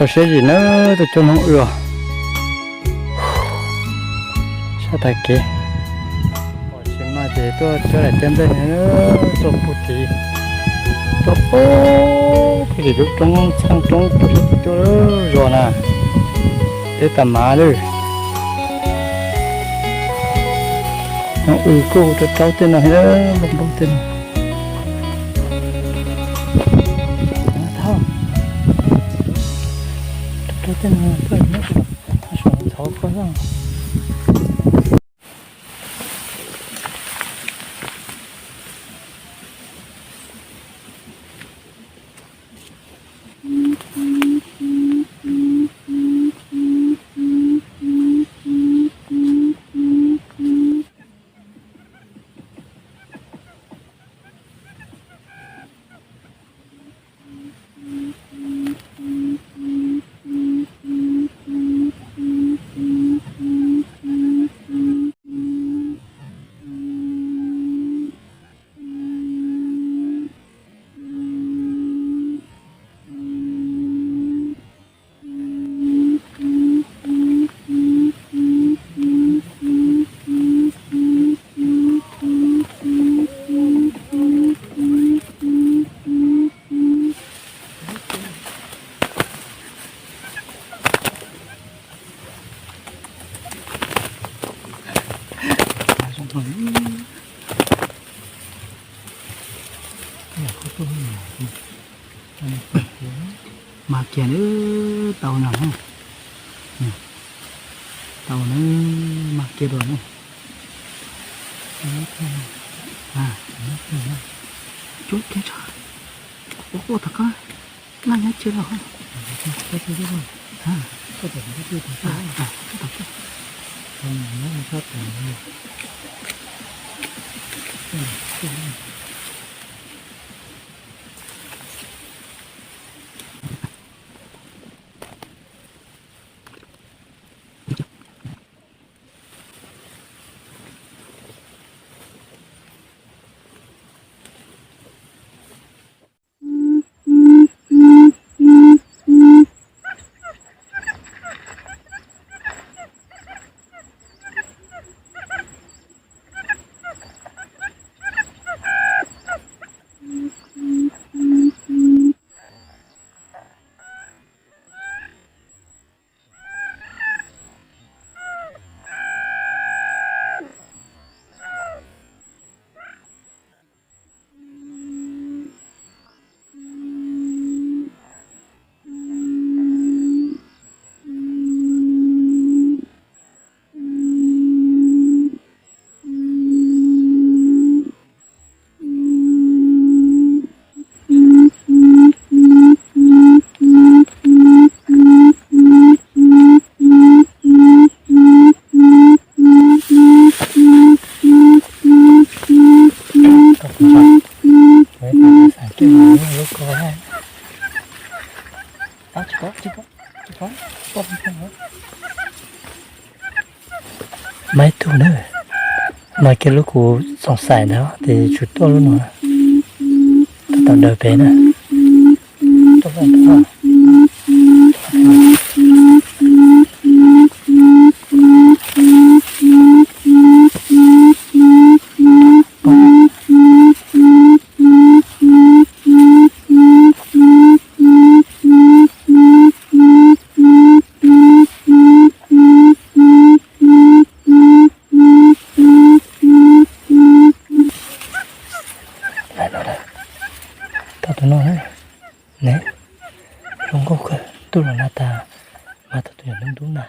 Tau siab yim na, tuaj cuab noob w os. Sab tag kev. Pom tsis mas ces tuaj cuab daim tiab nplej no, tuaj puag tim, tuaj puag tim lub roob txheej roob puag tim tuaj zos na. Deb tas mas lawm. Noob w kuj rau rau tej no thiab, npau npau tej no. Thauj, rau rau tej no, tuaj nyob saum ntxhov ko na. Mag kiag na, tau no na. Tau na, mag kiag dua na. Cuab kiag tso. Ua ua tom koj, noj nyob tsis los. Maiv tug na, mas kiag lub kuv xoom xaim ntawd ces tsum tuaj lub no, tab tom daws pem na. Tau tus no ne, zoo nkauj kawg, tuaj los na tas, mas tau tus yog ntub ntub na.